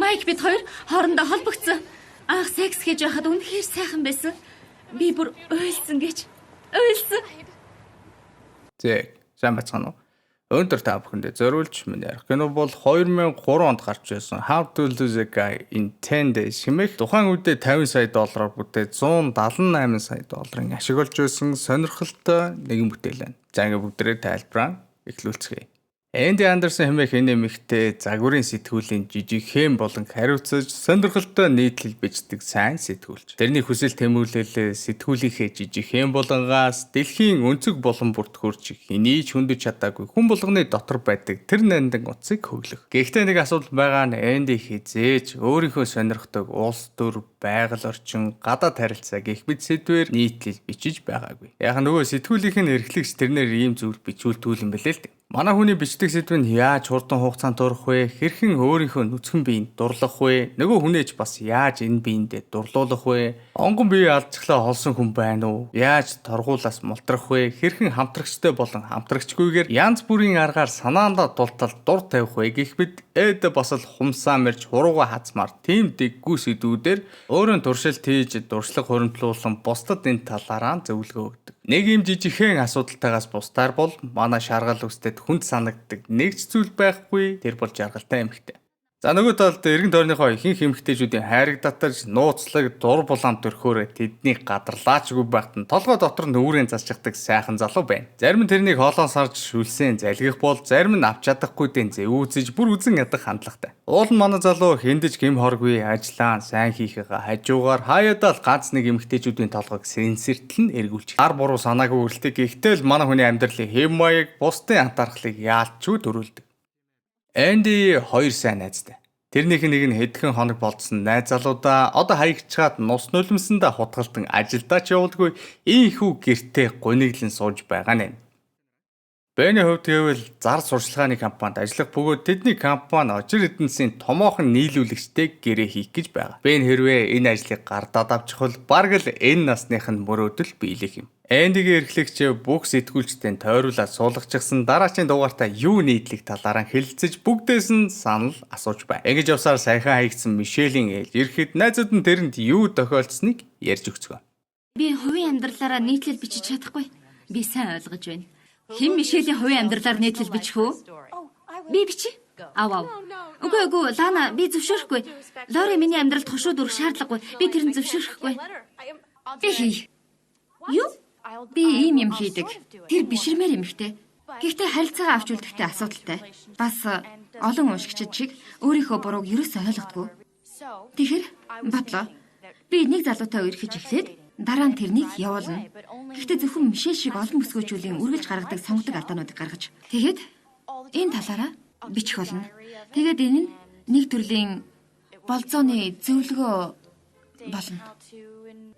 Майк, бид хоёр хоорондоо холбогдсон. Анх секс хийж байхад үнэхээр сайхан байсан. Би бүр уйлсан гэж. Уйлсан. Зэг, сайн бацгаана уу? Өнөөдөр та бүхэндээ зориулж миний ярих кино бол 2003 онд гарч ирсэн How to Lose a Guy in 10 Days хэмээх тухайн үедээ 50 сая доллараар бүтээ 178 сая долларын ашиг олж байсан сонирхолтой нэгэн бүтээл байна. За, ингээд бүгдээрээ тайлбараа эхлүүлцгээе. Энди Андерсон хэмээх энэ эмэгтэй загварын сэтгүүлийн жижигхэн болон хариуцаж, сонирхолтой нийтлэл бичдэг сайн сэтгүүлч. Тэрний хүсэл тэмүүлэл сэтгүүлийнхээ жижигхэн болонгаас дэлхийн өнцөг болон бүрт хүрч, хэний ч хөндөж чадаагүй хүн болгоны дотор байдаг тэр нандин утсыг хөглөх. Гэхдээ нэг асуудал байгаа нь Энди хэзээ ч өөрийнхөө сонирхдог улс төр, байгаль орчин, гадаад харилцаа гэх мэт сэдвээр нийтлэл бичиж байгаагүй. Яг нөгөө сэтгүүлийнх нь эрхлэгч тэрнээр ийм зүйл бичүүлтүүл юм бэлээ л дээ. Манай хүний бичдэг сэдв нь яаж хурдан хугацаанд дурах вэ? Хэрхэн өөрийнхөө нүцгэн биеинд дурлах вэ? Нөгөө хүнээ ч бас яаж энэ биендээ дурлуулах вэ? Онгон бие алдчихлаа холсон хүн байна уу? Яаж торгуулаас мултрах вэ? Хэрхэн хамтрагчтай болон хамтрагчгүйгээр янз бүрийн аргаар санаандаа дултал дур тавих вэ гэх мэт эд бас л хумсаа мэрч хурууга хазмаар тийм дэггүй сэдвүүдээр өөрөө туршилт хийж, туршлага хуримтлуулсан бусдад энэ талаараа зөвлөгөө өгдөг. Нэг юм жижигхэн асуудалтайгаас бусдаар бол манай шаргал үстэд хүнд санагддаг нэг ч зүйл байхгүй, тэр бол жаргалтай эмэгтэй. За, нөгөө талд эргэн тойрныхоо ихэнх эмэгтэйчүүдийн хайрыг татаж, нууцлаг дур булаам төрхөөрөө тэднийг гадарлаачгүй байхад нь толгой дотор нүүрэн засчихдаг сайхан залуу байна. Зарим нь тэрнийг хоолоон сарж шүлсэн залгих бол зарим нь авч чадахгүй дэн зэвүүцэж, бүр үзен ядах хандлагатай. Уул нь манай залуу хэндэж гэм хоргүй ажиллаан сайн хийхээ хажуугаар хаяадаа л ганц нэг эмэгтэйчүүдийн толгойг сенсэртэл нь эргүүлчих. Ар буруу санаагүй үрэлдэг. Гэхдээ л манай хүний амьдралын хэв маяг, бусдын анхаарахлыг яалтчгүй төрүүлдэг. Энди хоёр сайн найзтай. Тэрнийх нэг нь хэдхэн хоног болдсон найз залуудаа одоо хаягчгаад нус нулимсандаа хутгалтан ажилдаа ч явуулгүй ийхүү гэртээ гуниглан сууж байгаа нэ. Бэний хувьд гэвэл зар сурчлагын компанид ажиллах бөгөөд тэдний компани очир эдэнсийн томоохон нийлүүлэгчтэй гэрээ хийх гэж байгаа. Бэн хэрвээ энэ ажлыг гардаад авчихвал бараг л энэ насных нь мөрөөдөл биелэх юм. Эндигийн эрхлэгч бүх сэтгүүлчдийн тойруулаад суулгачихсан дараачийн дугаартаа юу нийтлэх талаараа хэлэлцэж, бүгдээс нь санал асууж байна. Ингэж явсаар саяхан хаягдсан Мишелийн ээлж ирэхэд найзууд нь тэрэнд юу тохиолдсныг ярьж өгцгөө. Би хувийн амьдралаараа нийтлэл бичиж чадахгүй. Би сайн ойлгож байна. Хэн Мишелийн хувийн амьдралаар нийтлэл бичих үү? Би бичье. Ав ав. Үгүй, үгүй, Лана, би зөвшөөрөхгүй. Лори миний амьдралд хошуу дүрх шаардлагагүй. Би тэрэнд зөвшөөрөхгүй. Би хий. Юу? Би ийм юм хийдэг. Тэр биширмээр эмэгтэй. Гэхдээ харилцаагаа авч үлдэхдээ асуудалтай. Бас олон уншигчид шиг өөрийнхөө бурууг ерөөсөө ойлгодгүй. Тэгэхээр бодлоо. Би нэг залуутай үерхэж эхлээд дараа нь тэрнийг явуулна. Гэхдээ зөвхөн Мишель шиг олон бүсгүйчүүлийн үргэлж гаргадаг сонгодог алдаануудыг гаргаж. Тэгээд энэ талаараа бичих болно. Тэгээд энэ нь нэг төрлийн болзооны зөвлөгөө болно.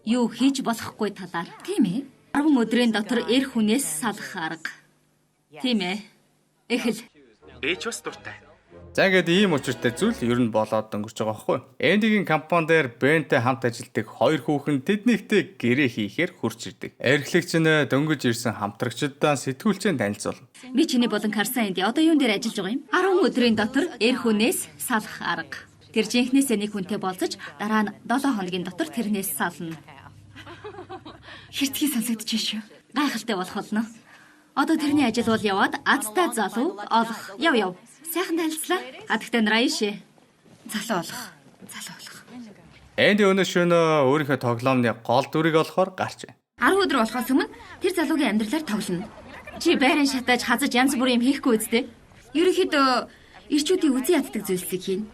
Юу хийж болохгүй талаар. Тийм ээ. 10 өдрийн дотор эр хүнээс салах арга. Тийм ээ. Эхэл. Би ч бас дуртай. За, ингээд ийм учиртай зүйл ер нь болоод өнгөрч байгаа байхгүй юу? Эндигийн компани дээр Бентэй хамт ажилладаг хоёр хүүхэн тэднийхтэй гэрээ хийхээр хурж ирдэг. Эрхлэгч нь дөнгөж ирсэн хамтрагчдаа сэтгүүлчийн танилцуулна. Би чиний болон Карсан Энди одоо юун дээр ажиллаж байгаа юм? 10 өдрийн дотор эр хүнээс салах арга. Тэр жинхнээсээ нэг хүнтэй болзож, дараа нь 7 хоногийн дотор тэрнээс сална. Хэртгий сонсогдож шүү. Гайхалтай болох болно. Одоо тэрний ажил бол яваад азтай залуу олох. Яв, яв. Сайхан танилцлаа. Хадагтай Раишээ. Залуу болох. Залуу болох. Энди өнөө шөнө өөрийнхөө тоглоомны гол дүрийг олохоор гарч байна. 10 өдөр болохоос өмнө тэр залуугийн амьдралаар тоглоно. Чи байран шатааж хазаж, янз бүрийн юм хийхгүй үсттэй. Ерөнхийдөө ирчүүдийн үзэн яддаг зүйлсийг хийнэ.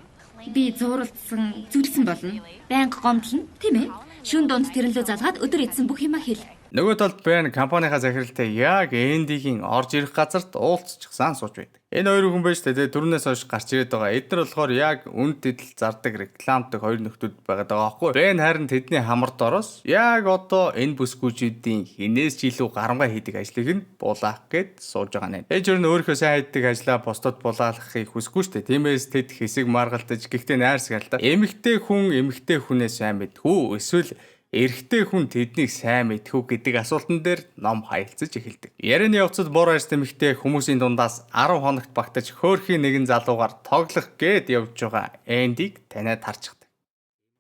Би зууралдсан, зүрсэн болно. Байнга гомдлно. Тийм ээ. Шүн дунд тэрэн лүү залгаад өдөр эдсэн бүх юма хэл. Нөгөө талд Бен компанийнхаа захиралтай яг Эндигийн орж ирэх газарт уулзчихсан сууж байдаг. Энэ хоёр хүн байж тээ, түрүүнээс хойш гарч ирээд байгаа. Эдгээр болохоор яг үн тэдэл зардаг рекламдаг хоёр нөхдүүд байгаад байгаа байхгүй. Бен харин тэдний хамар дороос яг одоо энэ бүсгүүчүүдийн хинээс ч илүү гарамгай хийдэг ажлыг нь булаах гээд сууж байгаа нэ. Ээж өөр нь өөрийнхөө сайн хийдэг ажлаа бусдад булаалгахыг хүсэхгүй шүү дээ. Тиймээс тэд хэсэг маргалдаж, гэхдээ найрсаг л да. Эмэгтэй хүн эмэгтэй хүнээ сайн мэдхүү эсвэл Эрэгтэй хүн тэднийг сайн мэдэх үү гэдэг асуултан дээр ном хаялцаж эхэлдэг. Ярианы явцад бор арьс тэмхтэй хүмүүсийн дундаас 10 хоногт багтаж хөөрхийн нэгэн залуугаар тоглох гээд явж байгаа Эндиг таниад харчихдаг.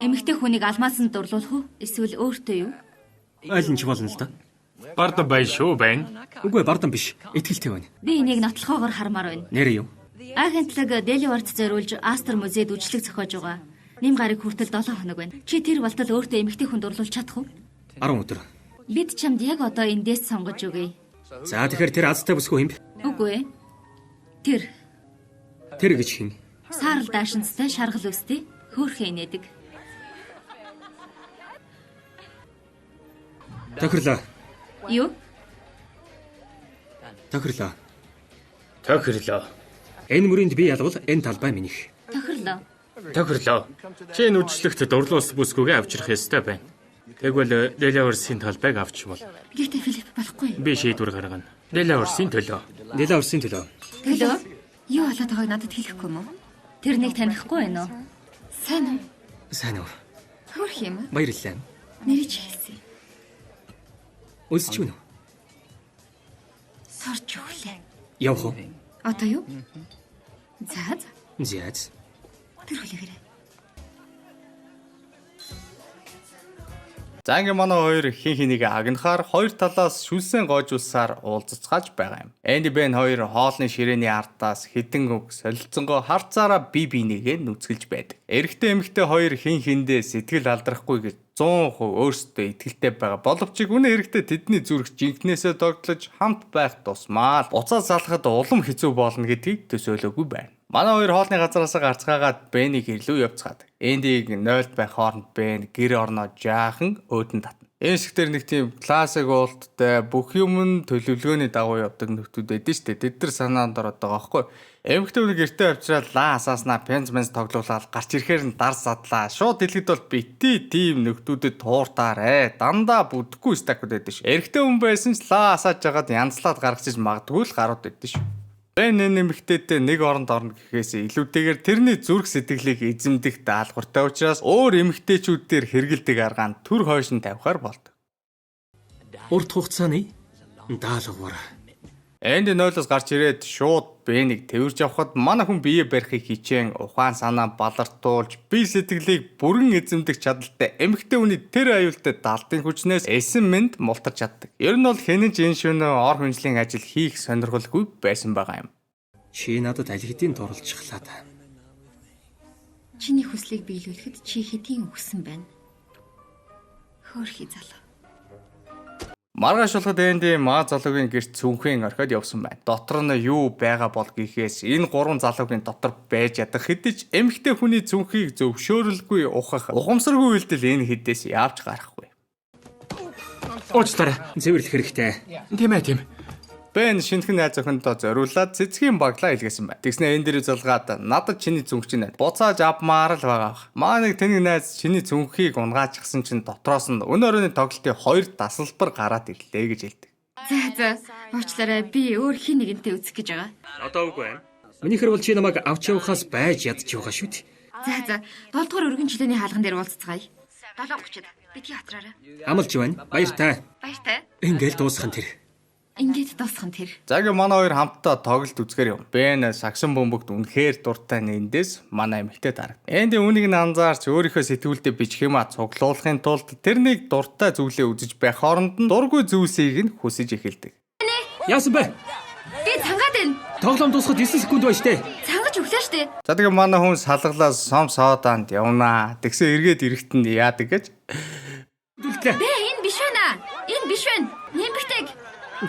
Эмэгтэй хүнийг алмаасанд дурлуулах уу? Эсвэл өөртөө юу? Аль нь ч болно л доо. Бардам бай шүү байна. Үгүй бардам биш. Итгэлтэй байна. Би энийг нотлохоогоор хармаар байна. Нэрээ юу? Агентлаг Делаварт зориулж Астер музейд үйлчлэг зохиож байгаа. Нэм гараг хүртэл 7 хоног байна. Чи тэр болтол өөртөө эмэгтэй хүн дурлуулж чадах уу? 10 өдөр. Бид чамд яг одоо эндээс сонгож өгье. За тэгэхээр тэр азтай бүсгүй юм бэ? Үгүй ээ. Тэр Тэр гэж хин? Саарл даашинцтай шаргал өстэй хөөрхөн инээдэг. Тохирлоо. Юу? Тохирлоо. Тохирлоо. Энэ мөрөнд би ялвал энэ талбай минийх. Тохирлоо. Тохирлоо. Чи энэ үйлчлэгт дурлуулсан бүсгүйгээ авчрах ёстой байна. Тэгвэл Делаверсын талбайг авч бол. Гэхдээ Филипп болохгүй. Би шийдвэр гаргана. Делаверсын төлөө. Делаверсын төлөө. Төлөө? Юу болоод байгааг надад хэлэхгүй юм уу? Тэрнийг танихгүй байна уу? Сайн уу? Сайн уу? Хөөрх юм уу? Баярлалаа. Нэрийг чи хэлсэн. Өсч гэнэ үү? Сорж өглөө. Явах уу? Одоо юу? За за. За. Тэр хүлээгээрэй. За ингээ манай хоёр хин хэнийг агнахаар хоёр талаас шүлсэн гоожуулсаар уулзцгааж байгаа юм. Энди Бен хоёр хоолны ширээний ардаас хідэн үг солилцонгоо харцаараа бие бинийгээ нүцгэлж байдаг. Эрэгтэй эмэгтэй хоёр хин хиндээ сэтгэл алдрахгүй гэж 100% өөрсдөө итгэлтэй байгаа боловч үнэн хэрэгтээ тэдний зүрх жинхнээсээ догтлож хамт байх тусмаа буцаа салахад улам хэцүү болно гэдгийг төсөөлөөгүй байна. Манай хоёр хоолны газараас гарцгаагаад Бенийг гэрлүү явцгаад. Эндиг 0-д байх хооронд Бен гэр орноо жаахан өөдөн татна. Энэ шигтэр нэг тийм классик уулттай бүх юм нь төлөвлөгөөний дагуу явдаг нөхдүүд байдэн штэ. Тэд нар санаанд ороод байгаа байхгүй. Эмэгтэй хүн гэртээ авчираад лаа асааснаа пенз менз тоглуулаад гарч ирэхээр нь дар садлаа. Шууд хэлэхэд бол бити тийм нөхдүүдэд тууртаарэ. Дандаа бүдэхгүй стакуд байдаг ш. Эрэгтэй хүн байсан ч лаа асааж жагаад янзлаад гаргаж иж магадгүй л гарууд байдаг ш. Бен нэмэгтэйтэй нэг оронд орно гэхээс илүүтэйгээр тэрний зүрх сэтгэлийг эзэмдэх даалгавартай учраас өөр эмэгтэйчүүдээр хэрэгэлдэг аргаа нь төр хойш нь тавихаар болдог. Урт хугацааны даалгавар. Энди 0-оос гарч ирээд шууд Бенийг тэрвэрж явхад манай хүн бие барихыг хичээн ухаан санаа балартуулж бие сэтгэлийг бүрэн эзэмдэх чадaltaй эмэгтэй хүний тэр аюултай далдын хүчнээс эсэн мэнд мултарч чаддаг. Ер нь бол хэн ч энэ шөнө ор хүнжлийн ажил хийх сонирхолгүй байсан байгаа юм. Чи надад аль хэдийн дурлжхлаа та. Чиний хүслийг биелүүлэхэд чи хэдийн өгсөн байна. Хөөрхий залуу. Маргааш болоход Энди маа залуугийн гэрт цүнхэн орхиод явсан байна. Дотор нь юу байгаа бол гэхээс энэ гурван залуугийн дотор байж ядах хэдий ч эмэгтэй хүний цүнхийг зөвшөөрөлгүй ухах ухамсаргүй үйлдэл энэ хэдээс яавч гарахгүй. Уучлаарай. Цэвэрлэх хэрэгтэй. Тийм ээ тийм. Бен шинэхэн найз охиндоо зориулаад цэцгийн баглаа илгээсэн байна. Тэгснэ энэ дэр залгаад надад чиний цүнх чинь буцааж авмаар л байгаа. Маа нэг тэнэг найз чиний цүнхийг унгаачихсан чинь дотроос нь өн оройн тоглолтын хоёр дасгалбар гараад ирлээ гэж хэлдэг. За за. Уучлаарай. Би өөр хин нэгэнтэй үзэх гэж байгаа. Одоо үгүй ээ. Минийхэр бол чи намайг авч явахаас байж ядчих байгаа шүү дээ. За за. 7 дугаар өргөн чилээний хаалган дээр уулзцгаая. 7:30-д. Битгий хоцроорой. Амлж байна. Баяртай. Баяртай. Ингээл дуусах нь тэр. Ингээд дуусах нь тэр. За гэ манай хоёр хамтдаа тоглолт үзэхээр юм. Бен сагсан бөмбөгт үнэхээр дуртай нэндээс манай эмэгтэй дарагд. Энди үүнийг нь анзаарч өөрийнхөө сэтгүүлдээ бичих юм а цуглуулахын тулд тэрнийг дуртай зүйлээ үзэж байх хооронд нь дургүй зүйлсийг нь хүсэж эхэлдэг. Яасан бэ? Би цангаад байна. Тоглоом дуусахад 9 секунд байна штэ. Цангаж өглөө штэ. За тэгээ манай хүн салгалаа сом соодаанд явнаа. Тэгсэн эргээд ирэхт нь яадаг гэж. Дүлтлээ. Бэ энэ биш байна. Энэ биш байна. Нэмэгтэйг.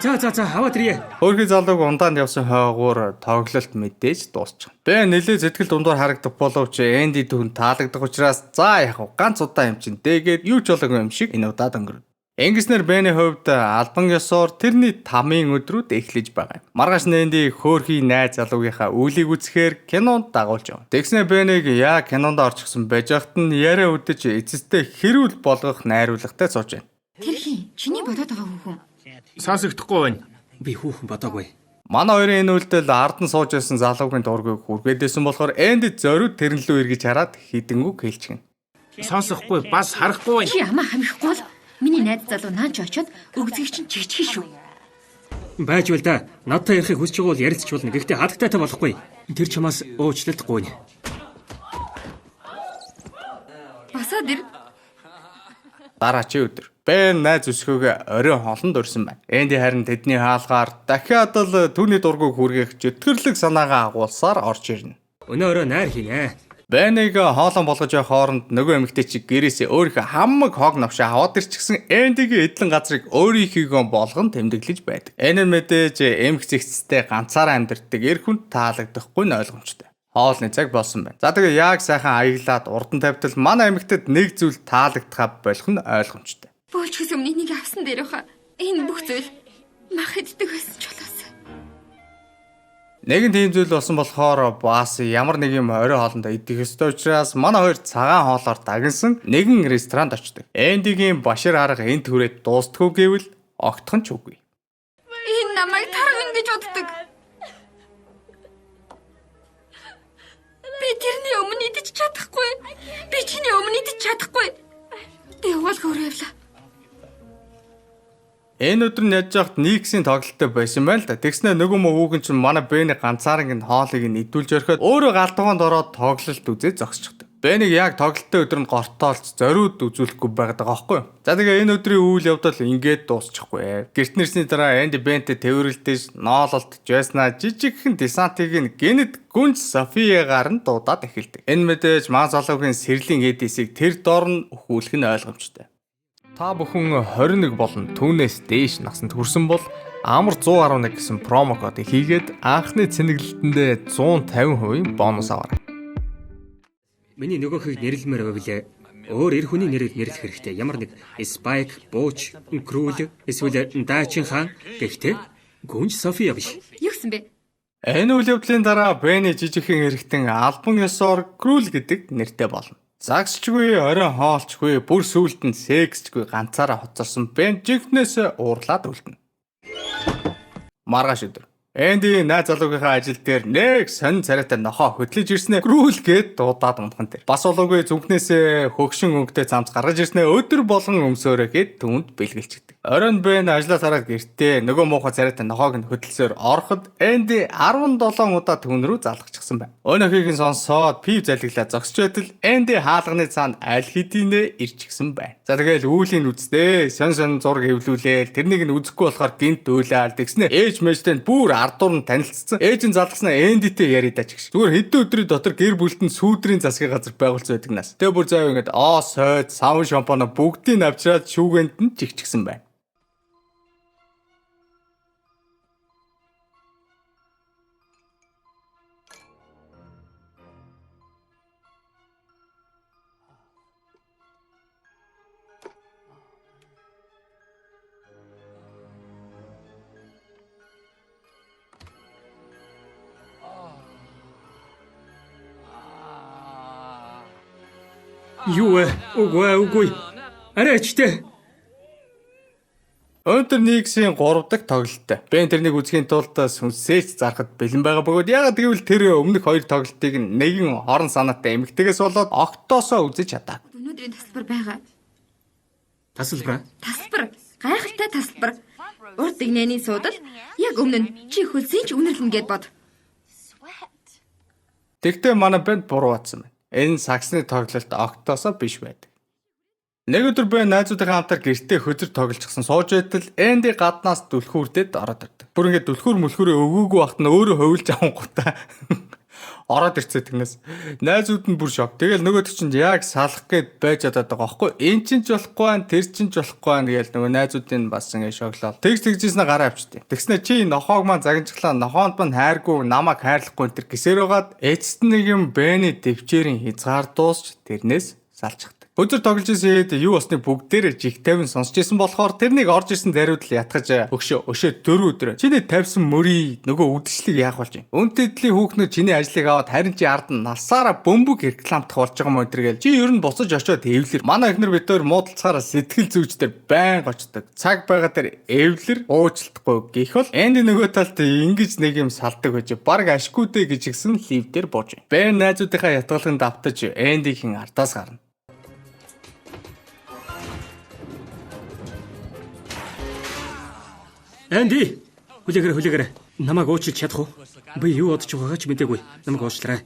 За за за аваад ирье. Хөөрхий залууг ундаанд явсан хойгуур тоглолт мэдээж дуусчих. Бен нэлээд сэтгэл дундуур харагдах боловч Энди түүнд таалагдах учраас за яах вэ? Ганц удаа юм чинь дэгээд юу ч болоогүй юм шиг энэ удаад өнгөрөв. Ингэснээр Бений хувьд албан ёсоор тэрний тамийн өдрүүд эхлэж байгаа юм. Маргааш нь Энди хөөрхий найз залуугийнхаа үүлийг үзэхээр кинонд дагуулж явна. Тэгснээр Бенийг яа кинонд орчихсон байж байхад нь яриа үдэж эцэстээ хэрүүл болгох найруулгатай сууж байна. Тэр хин? Чиний бодоод байгаа хүүхэн. Сонсогдохгүй байна. Би хүүхэн бодоогүй. Манай хоёрын энэ үйлдэл ард нь сууж байсан залуугийн дургүйг хүргээдсэн болохоор Энди зориуд тэрэн лүү эргэж хараад хідэн үг хэлчихнэ. Сонсохгүй бас харахгүй байна. Чи амаа хамихгүй бол миний найз залуу наа чи очиод өгзгийг чинь чигчих шүү. Байж байл да. Надтай ярихыг хүсэж байгаа бол ярилцж болно. Гэхдээ хадагтайтай болохгүй. Тэр чамаас уучлалт гуйна. Басаад ир. Дараачийн өдөр. Бен найз өсгөөгөө оройн хоолнд урьсан байна. Энди харин тэдний хаалгаар дахиад л түүний дургуг хүргэх чөтгөрлөг санаагаа агуулсаар орж ирнэ. Өнөө орой найр хийнэ. Бенийг хоолон болгож явах хооронд нөгөө эмэгтэй чи гэрээсээ өөрийнхөө хамаг хог новшоо аваад ирчихсэн Эндигийн эдлэн газрыг өөрийнхийгөө болгон тэмдэглэж байдаг. Энэ нь мэдээж эмх зэгцтэй ганцаараа амьдардаг эр хүнд таалагдахгүй нь ойлгомжтой. Хоолны цаг болсон байна. За тэгээ яг сайхан аяглаад урдан тавьтал манай эмэгтэд нэг зүйл таалагдахаа болох нь ойлгомжтой. Бөөлжхөөс өмнө энийг авсан дээр баха. Энэ бүх зүйл мах иддэг байсан ч болоос. Нэгэн тийм зүйл болсон болохоор бас ямар нэг юм орой хоолндоо идэх ёстой учраас манай хоёр цагаан хоолоор дагнсан нэгэн ресторанд очдог. Эндигийн башир арга энд түрээд дуустдаггүй гэвэл огтхон ч үгүй. Энэ намайг тарган гэж боддог. Би тэрний өмнө идэж чадахгүй. Би чиний өмнө идэж чадахгүй. Би угаалга өөрөө явлаа. Энэ өдөр нь яаж яхад Никсийн тоглолттой байсан байна л да. Тэгснэ нөгөө мө хүүхэн чинь манай Бэний ганцаарнг нь хоолыг нь идүүлж орхиод өөрөө галтгоонд ороод тоглолт үзээ зогсчихдог. Бэнийг яг тоглолтын өдөр нь гортоолц зориуд үзүүлэхгүй байгаад байгаа байхгүй юу? За тэгээ энэ өдрийн үйл явдал ингээд дуусчихгүй. Гэрт нэрсний дараа Энди Бентэй тэврэлдэж ноололтж байснаа жижигхэн десантыг нь гэнэт гүнж Софиягаар нь дуудаад эхэлдэг. Энэ мэдээж маа залуугийн сэрлийн эдисийг тэр дор нь өхүүлэх нь ойлгомжтой. Та бүхэн 21 болон түүнээс дээш насанд хүрсэн бол Амар 111 гэсэн промо кодыг хийгээд анхны цэнэглэлтэндээ 150% бонус аваарай. Миний нөгөөхийг нэрлэмээр байвал өөр эр хүний нэрээр нэрлэх хэрэгтэй. Ямар нэг Spike, Бууч, Крул эсвэл Даачин хаан гэхдээ Гүнж София биш. Юу гэсэн бэ? Энэ үйл явдлын дараа Бэний жижигхэн эргэтэн албан ёсоор Крул гэдэг нэртэй болно. Загсчгүй, оройн хоолчгүй, бүр сүүлд нь сексчгүй ганцаараа хоцорсон Бен жинхнээсээ уурлаад үлдэнэ. Маргааш өдөр. Энди найз залуугийнхаа ажил дээр нэг сонин царайтай нохоо хөтлөж ирснээ Крул гээд дуудаад унтхан тэр. Бас болоогүй зүнхнээсээ хөгшин өнгөтэй цамц гаргаж ирснээ өдөр болгон өмсөөрэй гээд түүнд бэлгэлчихдэг. Оройн Бен ажлаа тараад гэртээ нөгөө муухай царайтай нохоог нь хөдөлсөөр ороход Энди 17 удаа түүн рүү залгачихсан байна. Өнөөхийг нь сонсоод пив залгилаа зогсож байтал Энди хаалганы цаанд аль хэдийнэ ирчихсэн байна. За тэгэл үүлийн үздээ сонь сонь зураг эвлүүлээл тэрнийг нь үзэхгүй болохоор гинт уйлаал тэгснэ ээж мэжтэй бүр ардуур нь танилцсан. Ээж нь залгаснаа Эндитэй яриа даач гэж. Зүгээр хэдэн өдрийн дотор гэр бүлд нь сүүдрийн засгийн газар байгуулсан байдаг нас. Тэгээ бүр заяа ингээд оо сойд савн шампуна бүгдийг авчираад шүүгэнд нь чигчихсэн байна. Юу вэ? Үгүй үгүй. Арай ичтэй. Өнөөдөр Никсийн 3 дахь тоглолттой. Бен тэрнийг үзэхийн тулд сүнсээч зархад бэлэн байгаа бөгөөд ягаад гэвэл тэр өмнөх хоёр тоглолтыг нэгэн хорон санаатай эмэгтэйгээс болоод октоосоо үзэж чадаагүй. Өнөөдрийн тасалбар байгаа. Тасалбар? Тасалбар. Гайхалтай тасалбар. Урд игнэний суудал яг өмнө нь чи хөлсийн ч үнэрлэн гэд бод. Тэгтээ манай Бен буруу батсан байна. Энэ саксны тоглолт октоосоо биш байдаг. Нэг өдөр би найзуудынхаа хамтар гэртээ хөзөр тоглолцсон сууж байтал Энди гаднаас түлхүүрдээд ороод ирдэг. Бүр ингээд түлхүүр мүлхүүрээ өгөөгүй байхад нь өөрөө хувилж авангуудаа ороод ирцээ тэгнээс. Найзууд нь бүр шок. Тэгэл нөгөөдөг чинь яг салах гээд байж чадаад байгаа байхгүй. Эн чинь ч болохгүй байх, тэр чинь ч болохгүй байх гээл нөгөө найзуудын бас ингээд шоглол. Тэгж тэгжсэн гараа авчтیں۔ Тэгснэ чи нохоог маань загинжглаа, нохоонд маань хайргүй, намайг хайрлахгүй энэ төр гисээр байгаад эцэст нэг юм Бэний дэвчээрийн хязгаар дуусч тэрнээс салчихдаг. Хөзөр тоглож исэн хэд юу болсныг бүгдээрээ жиг тавин сонсч исэн болохоор тэрнийг орж исэн даруйд л ятгаж өгшөө өшөө 4 өдөр. Чиний тавьсан мөрий нөгөө үдшилийг яах болж юм? Үнтэй эдлийн хүүхнүүд чиний ажлыг аваад харин чи ард нь насаараа бөмбөг рекламдах болж байгаа юм өдр гээл. Чи ер нь буцаж очиод эвлэр. Манай эхнэр бид хоёр муудалцахаараа сэтгэл зүйч дээр байнга очдог. Цаг байгаа дээр эвлэр уучлахгүй гэх бол Энди нөгөө талд ингэж нэг юм салдаг байж баг ашгүй дээ гэж гисэн лив дээр бууж. Бэн найзуудынхаа ятгаланд давтаж Эндигийн ардаас гарна. Энди. Хүлээгээрэй, хүлээгээрэй. Намайг уучлж чадах уу? Би юу бодож байгаагаа ч мдээгүй. Намайг уучлаарай.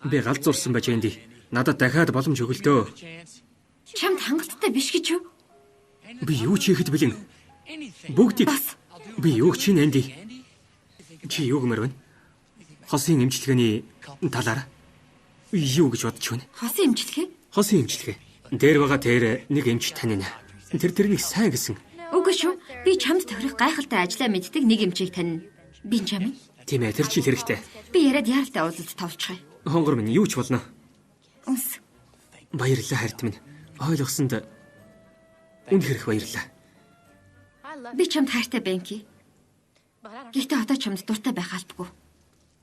Би галзуурсан байж Энди. Надад дахиад боломж өгөлдөө. Чамд хангалттай биш гэж юу? Би юу ч хийхэд бэлэн. Бүгдийг би юу ч хийн Энди. Чи юу гэмээр байна? Хосын эмчилгээний талаар юу гэж бодож байна? Хосын эмчилгээ? Хосын эмчилгээ. Дээр байгаа тэр нэг эмч танина. Тэр тэрнийг сайн гэсэн. Үгүй шүү. Би чамд тохирох гайхалтай ажлаа мэддэг нэг эмчийг танина. Бенжамин. Тийм ээ, тэр чинь хэрэгтэй. Би яриад яаралтай уулзалт товлчих. Хонгор минь юу ч болно. Үнс. Баярлалаа хайрт минь. Ойлгосонд үнэхээр их баярлалаа. Би чамд хайртай Бенки. Гэхдээ одоо чамд дуртай байх албагүй.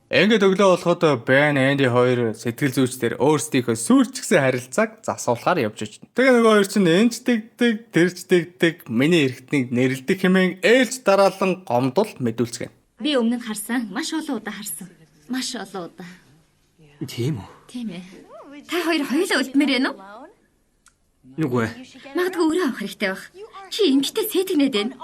Ингээд өглөө болоход Бен, Энди хоёр сэтгэл зүйч дээр өөрсдийнхөө сүрчгсэн харилцааг засуулахаар явж очно. Тэгээ нөгөө хоёр чинь энэ ч тэгдэг, тэр ч тэгдэг, миний эргэтнийг нэрлэдэг хэмээн ээлж дараалан гомдол мэдүүлцгэн. Би өмнө нь харсан. Маш олон удаа харсан. Маш олон удаа. Тийм үү? Тийм ээ. Та хоёр хоёулаа үлдмээр байна уу? Нүггүй. Магадгүй өөрөө авах хэрэгтэй байх. Чи эмчтэй сэтгэнэд байна.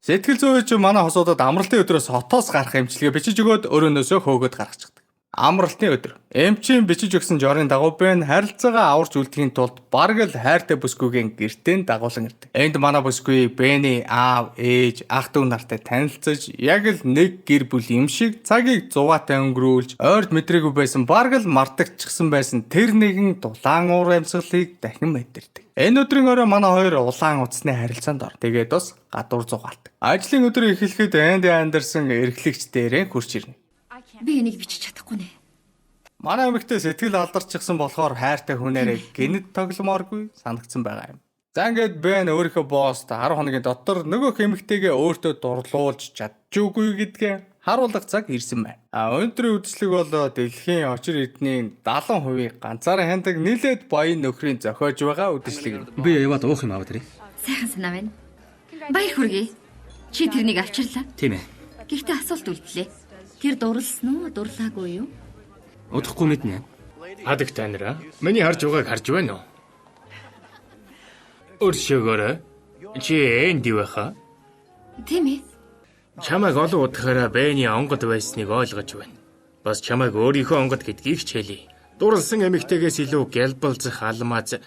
Сэтгэл зүйч манай хосуудад амралтын өдрөөс хотоос гарах эмчилгээ бичиж өгөөд өрөөнөөсөө хөөгөөд гаргачихдаг. Амралтын өдөр. Эмчийн бичиж өгсөн жорын дагуу Бен харилцаагаа аварч үлдэхийн тулд бараг л хайртай бүсгүйгийн гэртээ дагуулan ирдэг. Энд манай бүсгүй Бений аав, ээж, ах дүү нартай танилцаж яг л нэг гэр бүл юм шиг цагийг зугаатай өнгөрүүлж ойрд мэдрээгүй байсан бараг л мартагдчихсан байсан тэр нэгэн дулаан уур амьсгалыг дахин мэдэрдэг. Энэ өдрийн орой манай хоёр улаан утасны харилцаанд орно. Тэгээд бас гадуур зугаалдаг. Ажлын өдөр эхлэхэд Энди Андерсон эрхлэгч дээрээ хурж ирнэ. Би энийг бичиж чадахгүй нэ. Манай эмэгтэй сэтгэл алдарчихсан болохоор хайртай хүнээрээ гэнэт тогломооргүй санагдсан байгаа юм. За ингээд Бен өөрийнхөө босст 10 хоногийн дотор нөгөөх эмэгтэйгээ өөртөө дурлуулж чадчихгүй гэдгээ харуулах цаг ирсэн байна. А өнөөдрийн үзэсгэлэг бол дэлхийн очир эрдний 70% ганцаараа хяндаг нилээд баян нөхрийн зохиож байгаа үдшилэг юм. Би яваад уух юм аваад ирье. Сайхан санаа байна. Баяр хүргэе. Чи тэрнийг авчирлаа. Тийм ээ. Гэхдээ асуулт үлдлээ. Тэр дурлсан уу, дурлаагүй юу? Удахгүй мэднэ. Хадагтай нараа. Миний харж байгааг харж байна уу? Өршөөгөөрэй. Чи Энди байхаа? Тийм ээ. Чамайг олон удахаараа Бэний онгод байсныг ойлгож байна. Бас чамайг өөрийнхөө онгод гэдгийг ч хэлье. Дурлсан эмэгтэйгээс илүү гялбалзах алмаз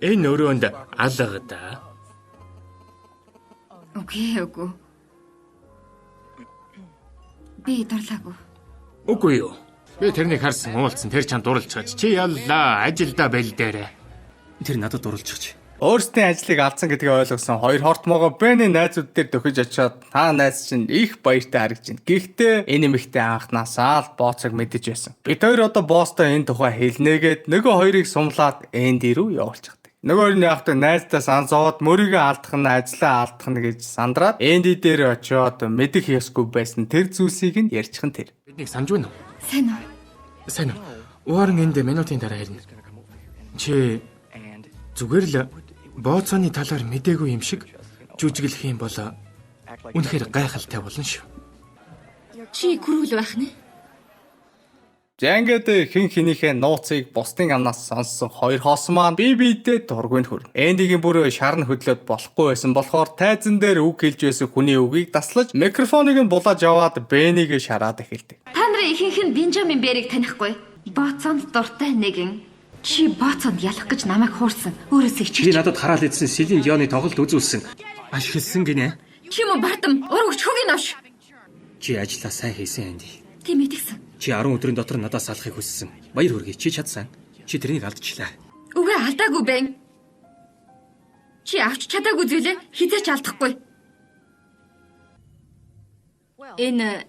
энэ өрөөнд алга да. Үгүй үгүй. Би дурлаагүй. Үгүй юу? Би тэрнийг харсан уулзсан тэр чам дурлж чаж. Чи яллаа ажилдаа бэл дээрээ. Тэр надад дурлж чаж. Өөрсдийн ажлыг алдсан гэдгийг ойлгосон хоёр хортмогоо Бений найзууд дээр дөхөж очиод та найз чинь их баяртай харагдаж байна. Гэхдээ энэ эмэгтэй анхнаасаа л бооцог мэдэж байсан. Бид хоёр одоо боостой энэ тухай хэлнэгээд нөгөө хоёрыг сумлаад Энди рүү явуулчихдаг. Нөгөө хоёр нь яг та найздаа сонсоод мөрийгөө алдах нь ажлаа алдах нь гэж сандраад Энди дээр очиод мэдэх ёсгүй байсан тэр зүйлсийг нь ярьчих нь тэр. Биднийг санаж байна уу? Сайн уу? Сайн уу? Уорн энд минутын дараа ирнэ. Чи зүгээр л бооцооны талаар мдээгүй юм шиг жүжиглэх юм бол үнэхээр гайхалтай болно шүү. Чи гүрүүл байх нэ? За ингээд хэн хэнийхээ нууцыг бусдын амнаас сонссон хоёр хоос маань бие биедээ дургүй нь хүрнэ. Эндигийн бүр шарн хөдлөөд болохгүй байсан болохоор тайзан дээр үг хэлж байсан хүний үгийг таслаж микрофоныг нь булааж аваад Бенийг шараад эхэлдэг. Та нарын ихэнх нь Бенжамин Берийг танихгүй. Бооцоонд дуртай нэгэн. Чи бооцоонд ялах гэж намайг хуурсан. Өөрөөсөө Чи ичиж. надад хараал идсэн Селин Дионы тоглолт үзүүлсэн. Ашигласан гинэ. Чи мөн бардам ур өгч хөгийн новш. Чи ажлаа сайн хийсэн Энди. Тийм ээ тэгсэн. Чи 10 өдрийн дотор надаас салахыг хүссэн. Баяр хүргэе. Чи чадсан. Чи тэрнийг алдчихлаа. Үгүй алдаагүй бэн. Чи авч чадаагүй зүйлээ хизээч алдахгүй. Энэ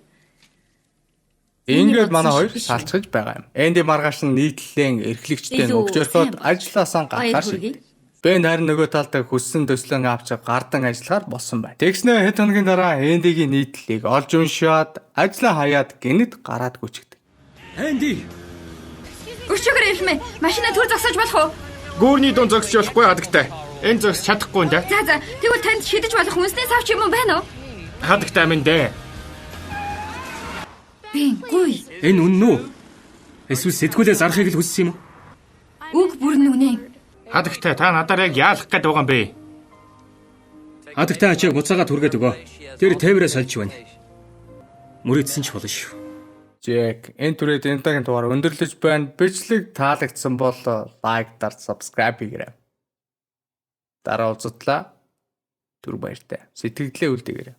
Ингээд манай хоёр биш. салцгаж байгаа юм. Энди маргааш нь нийтлэн эрхлэгчтэй Илүү нөгж орхиод сайн болж. ажлаасаа Баяр гарахаар хүргэе. шийддэг. Бен харин нөгөө талд хүссэн төслөн авч гардан ажиллахаар болсон байна. Тэгснэ хэд хоногийн дараа Эндигийн нийтлэлийг олж уншаад ажлаа хаяад гинэт гараад гүчигдэг. Энди. Өчигдөр ирмэ. Машина төр зогсоож болох уу? Гүүрний дунд зогсож болохгүй хадагтай. Энэ зогсож чадахгүй юм да. За за, тэгвэл танд шидэж болох үнсний савч юм уу байна уу? Хадагтай минь дээ. Бэн, гуй. Энэ үнэн үү? Эсвэл сэтгүүлээ зарахыг л хүссэн юм уу? Үг бүр нь үнэн. Хадагтай та надаар яг яалах гээд байгаа юм бэ? Хатагтай ачааг буцаагаад хүргээд өгөө. Тэр тээврээ сольж байна. Мөрөөдсөн ч болно шүү. Жек, энэ түрээд энэ удаагийн дугаар өндөрлөж байна. Бичлэг таалагдсан бол like дарж subscribe хийгээрэй. Дараа уулзтлаа. Түр баяртай. Сэтгэлдээ үлдээгээрэй.